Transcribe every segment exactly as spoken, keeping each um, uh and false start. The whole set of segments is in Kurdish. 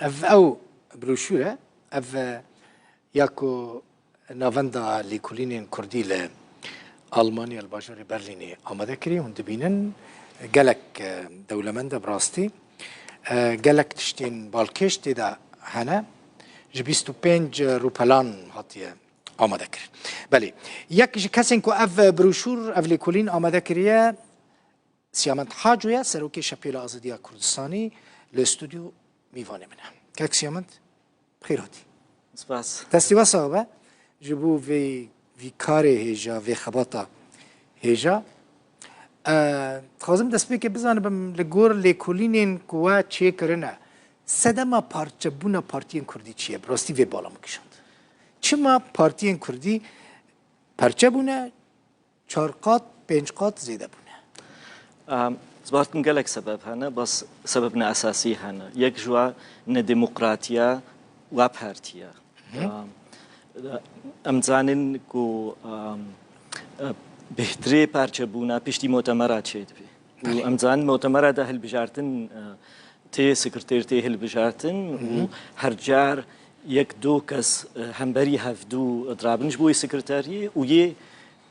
Ev ew broşûr e, ev, e, ya ku Navenda Lêkolînên Kurdî li Almanya, li bajarê Berlînê amade kirî, hûn dibînin, gelek, e, dewlemend e bi rastî. E, gelek tiştên balkêş tê de hene. Ji bîst û pênc rûpelan hatiye amade kirin. Belê, yek ji kesên ku ev broşûr, ev lêkolîn amade kiriye, Siyamend Haco ye, Serokê Şepêla Azadiya Kurdistanî, li stûdyo mîvanê min e. Kek Siyamend, bi xêr hatî. Spas. Destê we sax be ji bo vê, vî karê hêja, vê xebata hêja. E, dixwazim destpêkê bizanibim, li gor lêkolînên ku we çêkirine, sedema parçebûna partiyên kurdî çi ye? Bi rastî vê bala min kişand. Çima partiyên kurdî perçe bûne, çar qat, pênc qat zêde bûne? Em, zibartin gelek sebeb hene, bes sebebine esasî hene. Yek ji wan nedemokratiya wa partiya. Hı hı. Em, em zanin ku, em, e, bêhtirê parçebûna piştî mutemera çêdibê. Û Belê. Em zanin mutemera de hilbijartin, e, tê sekreter tê hilbijartin û Hı hı. her car yek du kes, e, hemberî hevdû dirabin ji bo yê sekreteriyê û yê,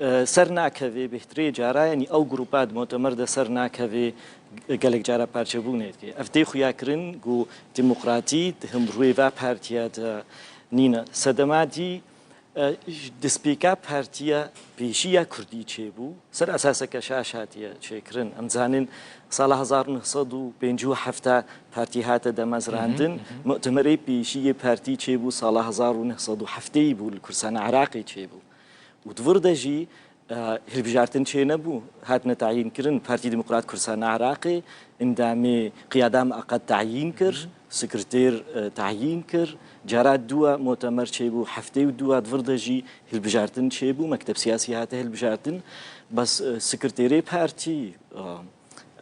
e, ser nakevê bêhtirê cara, yanî ew grupa di mutemer de ser nakevê, e, gelek cara parçebûnê dike. Ev tê xuyakirin ku demokratî di hemrûyê va partiya de nîne. Sedema dî, e, ji destpêka partiya pêşî ya kurdî çêbû, ser esaseke şaş hatiye çêkirin. Em zanin sala hezar û neh sed û pêncî û heft partî hate demezrandin. Hı hı, hı hı. Mutemerê pêşî yê partî çêbû sala hezar û neh sed û heftê bû, li Kurdistana Iraqê çêbû. Û di vir de jî, e, hilbijartin çênebû, hatine tayîn kirin. Partî Demokrat Kurdistana Iraqê endamê qiyada miqed tayîn kir, Hı hı. sekreter, e, tayîn kir. Cara dû ya mutemer çêbû, heftê û dû ya di vir de jî hilbijartin çêbû, mekteb siyasî hate hilbijartin. Bes, e, sekreterê partî, e,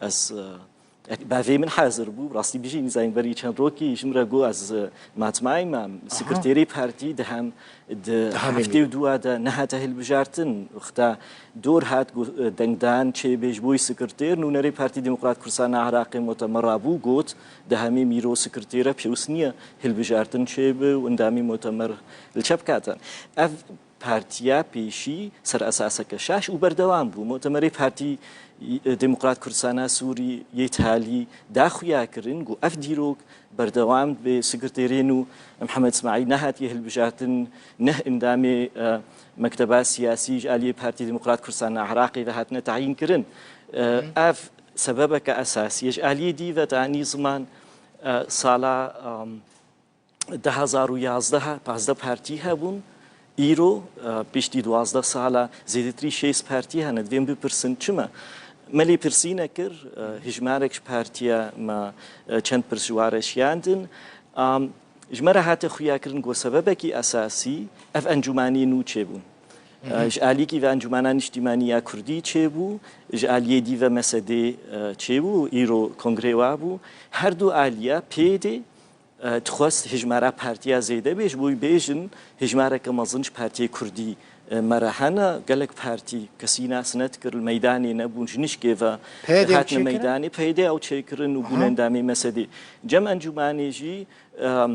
ez, e, bavê min hazir bû, rastî bijî, nizanî berî çend rokî ji min re got ez, e, matmayî me, Aha. sekreterê partî di hem di Di hemê heftê û dû ya de nehate hilbijartin. Wexta dor hat got, e, dengdan çêbê ji bo yê sekreter, nûnerê Partî Demokrat Kurdistana Iraqê mutemer rabû, got, di hemê mîro sekretera pêwist niye hilbijartin çêbe û endamî mutemer li çep katan. Ev partiya pêşî ser esaseke şaş û berdewam bû. Mutemerê Partî, e, Demokrat Kurdistana Sûrî yê talî da xuya kirin ku ev dîrok berdewam dibe. Sekreterê nû Mihemed Îsmaîl nehatiye hilbijartin, neh endamê, e, mekteba siyasî ji aliyê Partî Demokrat Kurdistana Iraqê ve hatine tayîn kirin. E, Hı. ev sebebeke esasî ye. Ji aliyê dî ve tanî ziman, e, sala, em, du hezar û yazdeh, pazdeh partî hebûn. Îro, e, piştî duwazdeh sala zêdetirî şêst partî hene. Divên bipirsin çima? Me lê pirsî nekir, e, hijmarek ji partiya me, e, çend pirs ji wan re şiyandin. Am, ji me re hate xuyakirin ku sebebekî esasî ev encûmanê nû çêbûn. Hı hı. E, ji aliyekî ve Encûmena Niştîmanî ya Kurdî çêbû, ji aliyê dî ve M S D, e, çêbû, îro kongrê wa bû. Her du aliya pê yê dê e, dixwest hijmara partiya zêde be, ji bo wî bêjin hijmareke mezin ji partiyê kurdî, e, me re hene. Gelek partî kesî nas nedikir, li meydanê nebûn, ji nişkê ve P Y D ew hatine çêkirin? Meydanê. P Y D ew çêkirin û bûn Aha. endamê M S D. Cem encûmanê jî, e,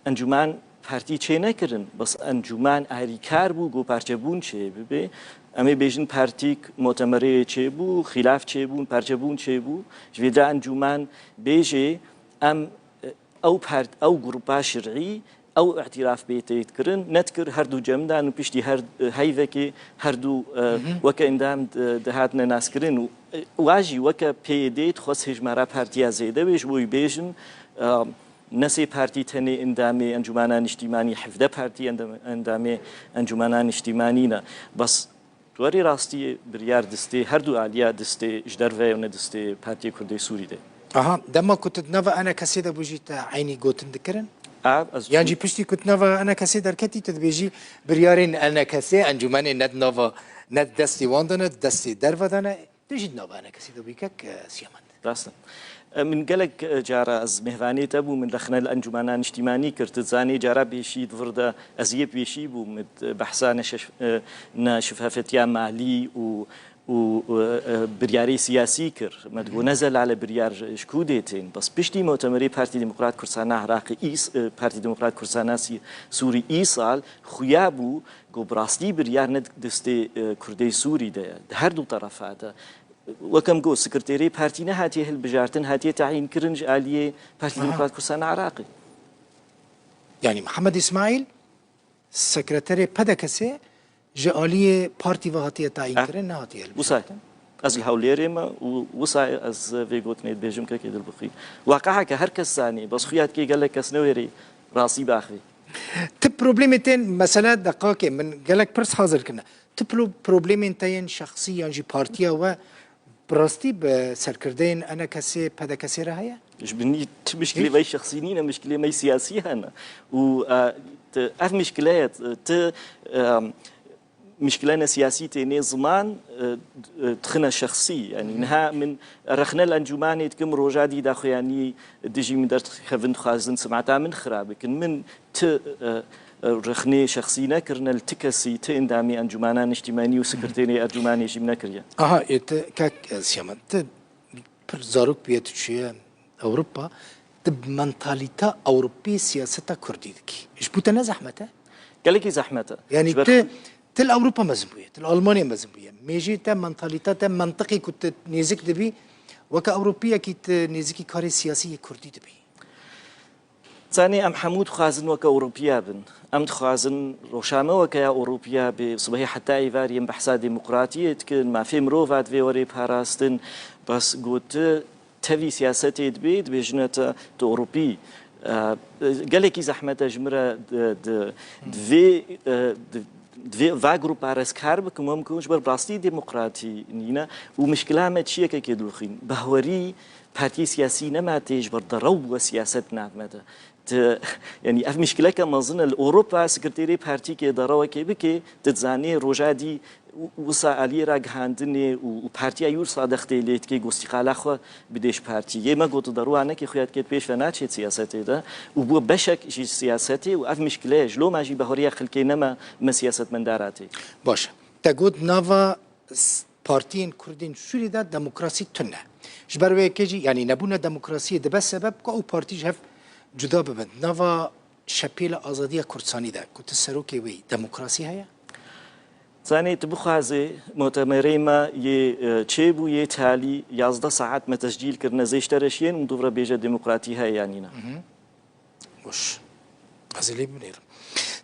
encûman partî çê nekirin, bes encûman arîkar bû ku parçebûn çê bibe. Em ê bêjin partîk mutemerê çêbû, xîlaf çêbûn, parçebûn çêbû. Ji vê de encûman bêjê em, e, ew part-, ew grupa şirî, ew îtiraf bê tê kirin, nedikir, her du cem dan û piştî her, e, heyvekê her du, e, Hı hı. weke endam di-, dihatine naskirin û, e, wa jî weke P Y D dixwest hêjmara partiya zêde be, ji bo wî bêjin, e, ne sê partî tenê endamê Encûmena Niştîmanî, hevdeh partî endam-, endamê Encûmena Niştîmanî ne. Bes Di werî rastiyê biryar distê, her du aliya distê, ji derve ye û ne distê Partiyê Kurdê Sûrî de. Aha, dema ku tu di nava E N K S'ê de bû jî te eynî gotin dikirin? A, ez Yan jî piştî ku tu nava E N K S'ê derketî, tu dibêjî biryarên E N K S'ê, encûmenê ne di nava, ne di destê wan de ne, di destê derve de ne, tu jî di nava E N K S'ê de bûyî kek, e, Siyamend. Rast e. E, min gelek, e, cara ez mêvanê te bûm, min rexne li Encûmena Niştîmanî kir. Tu dizanî cara pêşî di vir de ez yê pêşî bûm, min, e, behsa neşef-, e, neşifafetiya malî û û, e, e, biryarê siyasî kir. Me digot ne zelale biryar ji ku dê tên. Bes piştî mutemerê Partî Demokrat Kurdistana Iraqê îs-, e, Partî Demokrat Kurdistana Sî-, Sûrî îsal xuya bû ku bi rastî biryar ne destê, e, Kurdê Sûrî de ye. Di her du terefa de. Weke min got, sekreterê partî nehatiye hilbijartin, hatiye tayîn kirin ji aliyê Partî Aha. Demokrat Kurdistana Iraqê. Yanî Mihemed Îsmaîl, sekreterê P D K S'ê ji aliyê partî ve hatiye tayîn kirin, nehatiye hilbijartin. Wisa ez li Hewlêrê me û wisa ez vê gotinê dibêjim kekê Dilbixwîn. Waqiheke her kes zanî, bes xuya dikê gelek kes newêrî rastî biaxivî. Ti problemê tên, mesela deqakê min gelek pirs hazir kirine. Ti pro-, problemên te yên şexsî yan jî partiya we bi rastî bi serkirdeyên E N K S'ê, P D K S'ê re heye? Ji binî ti mişkilê me yî şexsî nîne, mişkilê me yî siyasî hene. Û, e, ti, ev mişkile ye, ti, e, mişkilene siyasî tênê ziman, e, e, dixine şexsî. Yanî niha min rexne li encûmanê dikim, roja dî daxuyanî dijî min derdixevin, dixwazin simeta min xirab bikin. Min ti, e, e, rexnê şexsî nekirine li ti kesî, ti endamê Encûmena Niştîmanî û sekreterê Encûmanê jî min nekiriye. Aha, ê ti kek, e, Siyaman, ti pir zarok bûye, tu çûye Ewropa, tu bi mentalîta Ewropî siyaseta Kurdî dikî. Ji bo te ne zehmet e? Gelekî zehmet e. Yanî Ji ber tu, tu li Ewropa mezin bûye, tu li Almanya mezin bûye. Mêjê te, mentalîta te, mentiqê ku tu nêzik dibî, weke Ewropiyekî tu nêzikî karê siyasî yê Kurdî dibî. Zanî, em hemû dixwazin weke Ewropiya bin. Em dixwazin roşa me weke ya Ewropiya bê. Sibehê heta êvarî em behsa demokratiyê dikin, mafê mirova divê were parastin. Bes got, tevî siyasetê dibê, dibêjine te tu Ewropî. E, gelekî zehmet e ji min re di, di, di vê, e, di, di vê, va grupa re ez kar bikim, wem ku ji ber bi rastî demokratî nîne. Û mişkila me çi ye kekê Dilbixwîn? Bahwerî partiyê siyasî nema tê ji ber derew bûye siyaset di nav me de. Ti, yanî ev mişkileke mezin e. Li Ewropa sekreterê partîkê derewekê bike, tu dizanî roja dî û, wisa aliyê ragihandinê û, û partiya yû wisa dextê lê dike, ku îstîqala xwe bidê ji partî. Yê me got derewanekî xuya dike pêş ve naçê siyasetê de û bû beşek ji siyasetê û ev mişkile ye. Ji loma jî bahweriya xelkê nema me siyasetmendara tê. Baş e. Te got nava s-, partiyên Kurdên Sûrî de demokrasî tune. Ji ber wê yekê jî, yanî nebûna demokrasiyê dibe sebeb ku ew partî ji hev cuda bibin. Nava Şepêla Azadiya Kurdistanî de ku tu serokê wê yî, demokrasî heye? Zanê, tu bixwazê mutemerê me yê, e, çêbû yê talî yazdeh saet me tescîl kirine, zê ji te re şiyên û tu vire bêje demokratî heye yan nîne. Mhm. Baş. Ez ê lê binêrim.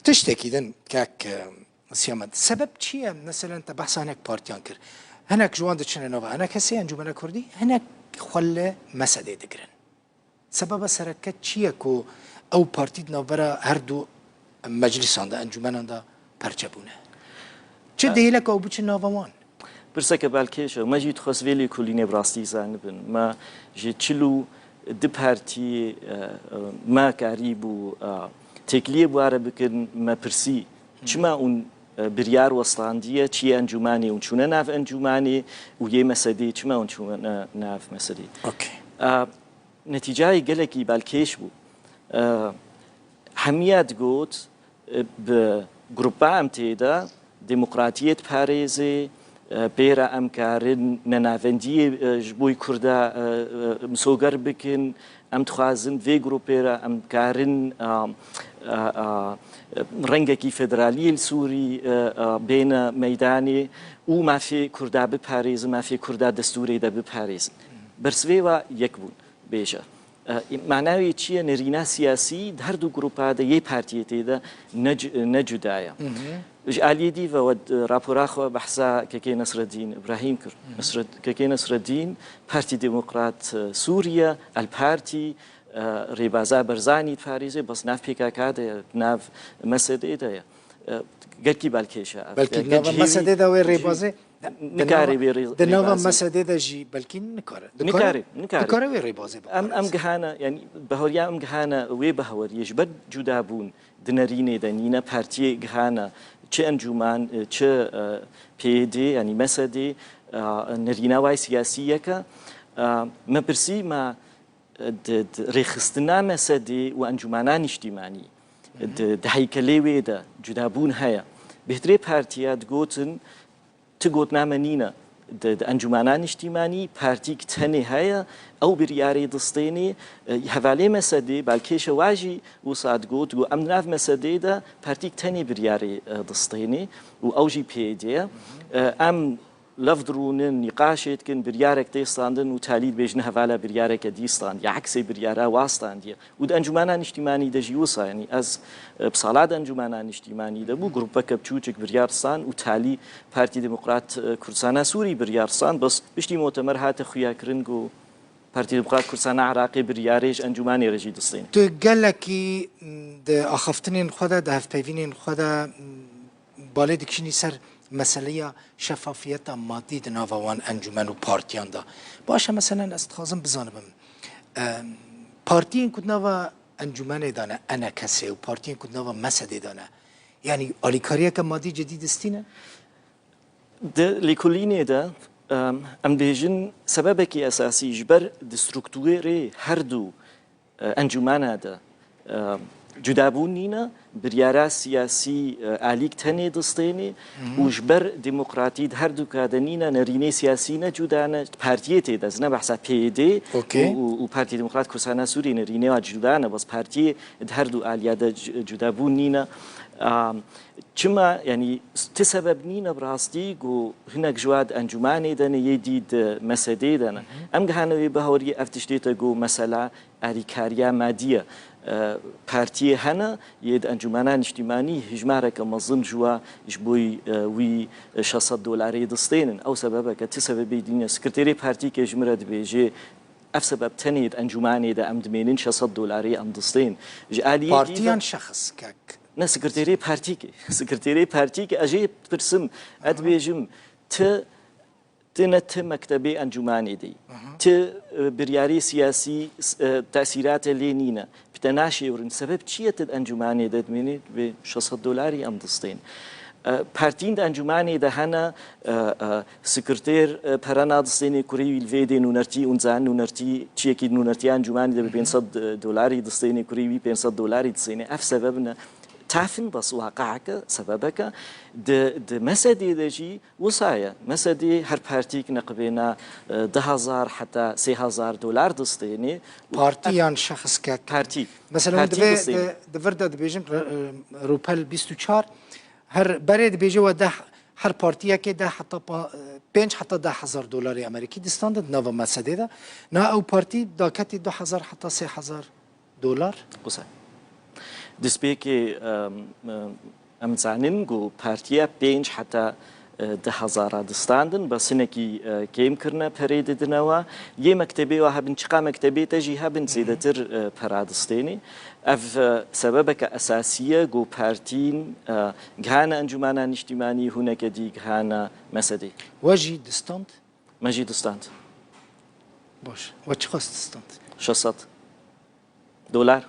Tiştekî din kek, e, Siyamet. Sebeb çi ye? Meselen te behsa hinek partiyan kir. Hinek ji wan diçine nava E N K S'ê, Encûmena Kurdî, hinek xwe li M S D'ê digirin. Sebeba sereke çi ye ku ew partî di navbera her du meclîsan de, encûmenan de perçe bûne? Çi dihêle ku ew biçin nava wan? Pirseke balkêş e. Me jî dixwest vê lêkolînê bi rastî zanibin. Me ji çil û du partiyê, e, e, me karîbû, e, têkiliyê bi ware bikin, me pirsî. Çima hûn, e, biryar westandiye, çiyê encûmanê hûn çûne nav encûmanê û yê mesedê çima hûn çûne nav mesedê? Okey. E, netîcayê gelekî balkêş bû. E, hemiya digot, e, bi grupa em tê de demokratiyê diparêzê, e, pê re em karin nenavendiyê, e, ji bo Kurda, e, e, misoger bikin. Em dixwazin vê grûpê re em karin, a, a, a, rengekî federaliyê li Sûrî, e, e, bêne meydanê û mafê Kurda biparêzin, mafê Kurda destûrê de biparêzin. Bersivê wa yek bûn, bêje. E, mana wê çi ye? Nerîna siyasî di her du grûpa de yê partiyê tê de ne c-, ne cuda ye. Ji aliyê dî ve we, e, rapora xwe behsa kekê Nesreddîn Îbrahîm kir. Nesred-, kekê Nesreddîn Partî Demokrat, e, Sûriye, El Partî, e, rêbaza Berzanî diparêze, bes nav P K K de ye, nav M S D'ê de ye. E, gelkî balkêş e ev. Belkî di nava M S D'ê de wê rêbazê Nikare vê rê-, di nava rêbazê. M S D de jî belkî nikare. Nikare, nikare. Nikare wê rêbazê bikare. Em, em gihane, yanî bahweriya em gihane wê bahweriyê ji ber cudabûn di nerînê de nîne, partiyê gihane, çi encûman, çi, e, P Y D, yanî M S D, e, nerîna wayê siyasî yeke. E, me pirsî, me, e, di, di rêxistina M S D û encûmana niştîmanî, di, di heykelê wê de cudabûn heye. Bêhtirê partiya digotin, Ti gotina me nîne. Di, di encûmena niştîmanî partîk tenê heye, ew biryarê distênê. E, hevalê MSD'ê, Balkêşe wa jî wisa digot, got, em di nav MSD'ê de partîk tenê biryarê, e, distênê û ew jî PYD ye. E, em lev dirûnin, nîqaşê dikin, biryarek tê standin û talî dibêjin hevala biryareke dî standiye, eksê biryara wa standiye. Û di encûmena niştîmanî de jî wisa, yanî ez, e, bi sala di encûmena niştîmanî de bû, grûpeke biçûçik biryar stand û talî Partî Demokrat, e, Kurdistana Sûrî biryar stand, bes piştî motemer hate xuyakirin ku Partî Demokrat Kurdistana Iraqê biryarê ji encûmanê re jî distêne. Tu gelekî di axaftinên xwe de, di hevpeyvînên xwe de, balê dikişînî ser meseleya şefafiyeta madî di nava wan encûmen û partiyan de. Baş e, meselen ez dixwazim bizanibim, em, partiyên ku di nava encûmenê de ne, ENKSê û partiyên ku di nava MSD'ê de ne, yanî alîkariyeke madî cidî distîne? Di lêkolînê de, em, em dibêjin sebebekî esasî ji ber di struktûrê her du e, encûmena de, e, cudabûn nîne, biryara siyasî, e, alîk tenê distênê û ji ber demokratî di her du ka de nîne, nerînê siyasî ne cuda ne, partiyê tê de, ez ne behsa PYD Okey. û, û, û Partî Demokrat Kurdistana Sûrî nerînê wa cuda ne, bes partiyê di her du aliya de c-, cudabûn nîne. Am, çima, yanî, ti sebeb nîne bi rastî ku hinek ji wa di encûmanê de ne, yê dî di MSD'ê de ne. Em gihane wê baweriyê ev tiştê te ku mesela alîkariya madî ye. E, partiyê hene, yê di encûmena niştîmanî hijmareke mezin ji wa ji bo, e, wî şeş sed dolarê distênin. Ew sebebeke, ti sebebê dî ne. Sekreterê partîkê ji min re dibêje, ev sebeb tenê di encûmanê de em dimênin şeş sed dolarê em distên. Ji aliyê dî Partiyan ve şexs kek. Ne, sekreterê partîkê. Sekreterê partîkê, ez jê pirsim, ez dibêjim, ti Ti ne ti mektebê encûmanê de yî. Ti, e, biryarê siyasî, s-, e, tesîrate lê nîne. Bi te naşêwirin. Sebeb çi ye tu di encûmanê de dimênî, vê şeş sed dolarî em distên? E, partîn di encûmanê de hene, e, e, sekretêr, e, pere nadistênê kurê wî li vê dê nûnertî û nizanin nûnertî çiyekî di nûnertiya encûmanê de bi pênc sed dolarî distênê, kurê wî pênc sed dolarî distênê. Ev sebeb ne. Tafin bes waqeeke, sebebeke. Di, di MSD'ê de jî Wisa ye. MSD'ê her partîk neqibêna, e, du hezar heta sê hezar dolar distênê. Û Partî ev yan şexs kek? Partî. Mesela hûn Partî divê, distênê. Di, di vir de dibêjin, re-, e, Rûpel bîst û çar, her berê dibêje we deh, her partiyekê deh heta pa-, e, pênc heta deh hezar dolarê Amerîkî distande di nava MSD'ê de. Na ew partî daketî du hezar heta sê hezar dolar. Wisa. Destpêkê, em, em, em zanin ku partiya pênc heta, e, du hezara distandin, bes hinekî, e, kêm kirine, perê didine wa. Yê mektebê wa hebin, çiqa mektebê te jî hebin, zêdetir, e, pera distênê. Ev, e, sebebeke esasî ye ku partîn, e, gihane Encûmena Niştîmanî, hûneke dî gihane MSD'ê. We jî distand? Me jî distand. Baş. We çiqas distand? Şeş sed dolar.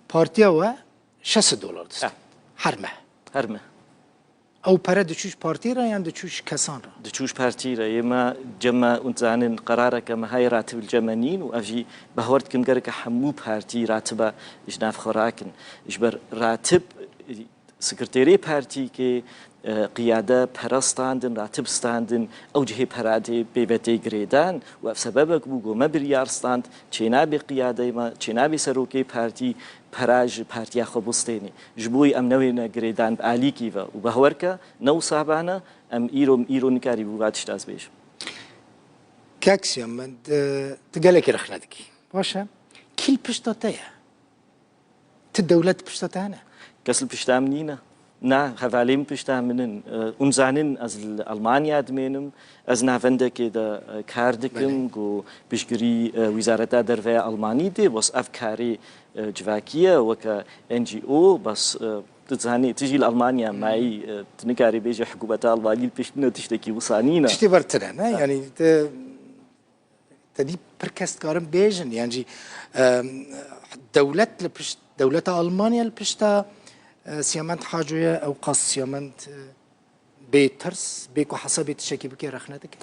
Partiya we şeş sed dolar dist. Eh. Her meh. Her meh. Ew pere diçû ji partî re yan diçû ji kesan re? Diçû ji partî re. Yê me cem me û dizanin qerareke me heye, ratib li cem me nîn û ev jî behwer dikim gereke hemû partî ratiba ji nav xwe rakin. Ji ber ratib Sekreterê partîkê, e, qiyade pere standin, ratib standin, ew cihê pera dê pê ve tê girêdan û ev sebebek bû ku me biryar stand, çênabê qiyadeyê me, çênabê serokê partî pera ji partiya xwe bistênê. Ji bo em newêne girêdan bi alîkî ve û behwer ke ne wisa bane, em îro, îro nikarîbû va tişta ez bêjim. Kek Siyamen, tu gelekî rexne dikî. Baş e. Kî li pişta te ye? Ti dewlet pişta te hene? Kes li pişta min nîne. Na, hevalên pişta min in. E, hûn zanin ez li Almanya dimênim. Ez navendekê de, e, kar dikim Belê. ku piştgirî, e, Wîzareta Derve ya Almanî dê, bes ev karê, e, civakî ye, weke N G O, bes, e, tu zanî, tu jî li Almanya Hmm. mayî, e, tu nikarî bêjî hikûmeta Almanî li pişt min e, tiştekî wisa nîne. Tiştê ber tune, ne? Ha. Yanî te Tedî pir kes dikarin bêjin, yan jî, em, dewlet li pişt, dewleta Almanya li pişta, e, Siyamend Haco ye, ew qas Siyamend, e, bê tirs, bê ku hesabê tiştekî bike rexne dike?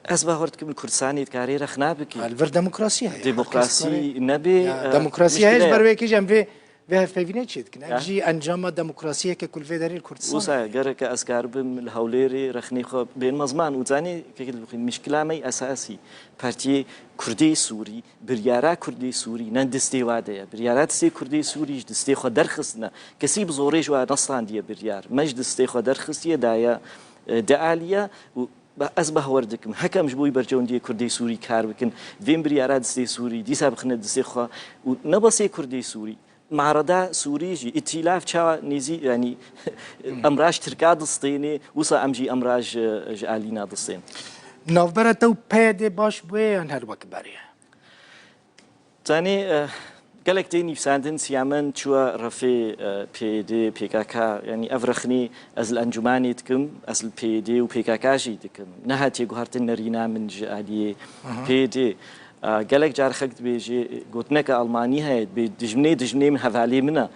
Ez bawer dikim li Kurdistanê dikarê rexna bike. Ha, li vir demokrasî heye. Demokrasî Kes dikare nebê, Ya, e, demokrasî heye ji mişkile ber ye. Wê yekê jî em vê vê hevpeyvînê çê dikin. Ev jî encama demokrasiyeke ku li vê derê li Kurdistan. Wisa gereke ez karibim li Hewlêrê rexnê xwe bênme ziman û zanî kekê dibixî mişkila me esasî partiyê Kurdê Sûrî, biryara Kurdê Sûrî ne distê wa de ye. Biryara distê Kurdê Sûrî ji distê xwe derxistine. Kesî bi zorê ji wa nestandiye biryar. Me ji distê xwe derxistiye daye, e, di alî ye û Ba-, ez bawer dikim, heke em ji bo wî berjewendiyê Kurdê Sûrî kar bikin, vên biryara distê Sûrî, dîsa bixine distê xwe û ne besê Kurdê Sûrî, marada Sûrî jî, îtîlaf çawa nêzî, yanî, emra ji Tirka distênê, wisa em jî emra ji, ji alîna distên. Navbera te û P Y D baş bûye yan her wek berê ye? Zanî, eh, gelek tê nivîsandin, Siyamen çûye refê, eh, P Y D, P K K, yanî ev rexnê ez li encûmanê dikim, ez li P Y D û P K K jî dikim. Nehatiye guhartin nerîna min ji aliyê P Y D. Eh, gelek car xelk dibêje, gotineke Almanî heye, dibê dijminê, dijminê min, hevalê min e.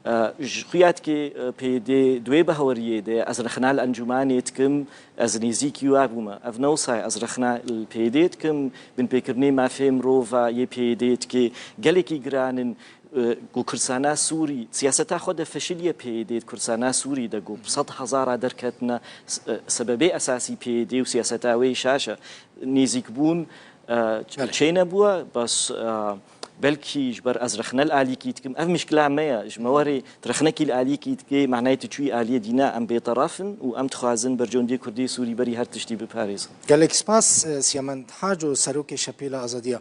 E, ji xuya dikê, e, P Y D di wê baweriyê de, ez rexna li encûmanê dikim, ez nêzîkî wa bûme. Ev ne wisa ye, ez rexna li P Y D dikim, binpêkirinê mafê mirova yê P Y D dikê. Gelekî giran in, e, ku Kurdistana Sûrî, siyaseta xwe de feşiliye P Y D di Kurdistana Sûrî de, ku bi sed hezara derketine, s-, e, sebebê esasî P Y D û siyaseta wê şaş e. Nêzîkbûn, e, ç-, Belê. çênebûye, bes, e, Belkî ji ber ez rexne li alîkî dikim. Ev mişkila me ye. Ji me werê tu rexnekî li alîkî dikê, manayê tu çûyî aliyê dîna, em bêteref in û em dixwazin berjewendiyê Kurdê Sûrî berî her tiştî biparêzin. Gelek spas, e, Siyamend Haco, serokê Şepêla Azadiya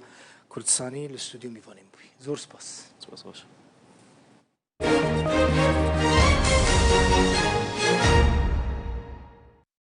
Kurdistanî li stûdyo mîvanê min bûyî. Zor spas. Spas baş.